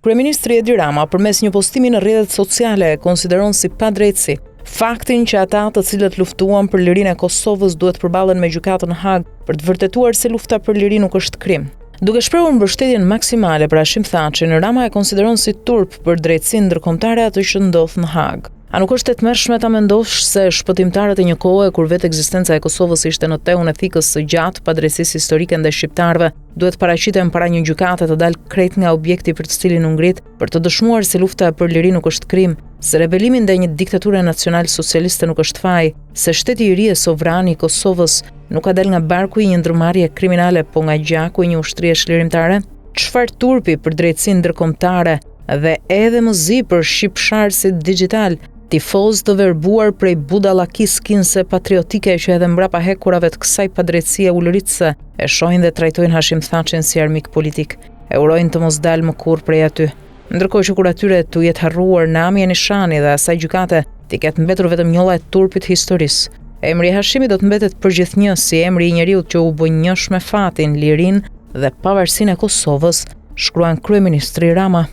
Kryeministri Edi Rama përmes një postimi në rrjetet sociale e konsideron si padrejtësi faktin që ata të cilët luftuan për lirinë e Kosovës duhet të përballen me gjykatën në Hagë për të vërtetuar se lufta për liri nuk është krim. Duke shprehur mbështetjen maksimale për Hashim Thaçin, Rama e konsideron si turp për drejtësinë ndërkombëtare atë që ndodh në Hagë. A nuk është e tmerrshme ta mendosh se shpëtimtarët e një kohe kur vetë ekzistenca e Kosovës ishte në tehun e thikës së gjatë padrejtësisë historike ndaj shqiptarëve, duhet të paraqiten para një gjykate të dalë krejt nga objekti për të cilin u ngrit, për të dëshmuar se lufta për liri nuk është krim, se rebelimi ndaj një diktature nacional-socialiste nuk është faj, se shteti i ri e sovran i Kosovës nuk ka dalë nga barku i një ndërmarrje kriminale, po nga gjaku i një ushtrie çlirimtare? Çfarë turpi për drejtësinë ndërkombëtare dhe edhe më zi për shqipsharësit dixhitalë, tifozë të verbuar prej budallakisë kinse patriotike që edhe mbrapa hekurave të kësaj padrejtësie ulëritëse e shohin dhe trajtojnë Hashim Thaçin si armik politik. E urojnë të mos dalë më kurrë prej aty. Ndërkohë që kur atyre t'u jetë harruar nami e nishani dhe asaj gjykate t'i ketë mbetur vetëm njolla e turpit të historisë. Emri i Hashimit do të mbetet përgjithnjë si emri i njeriut që u bë njësh me fatin, lirinë dhe pavarësinë e Kosovës, shkruan kryeministri Rama.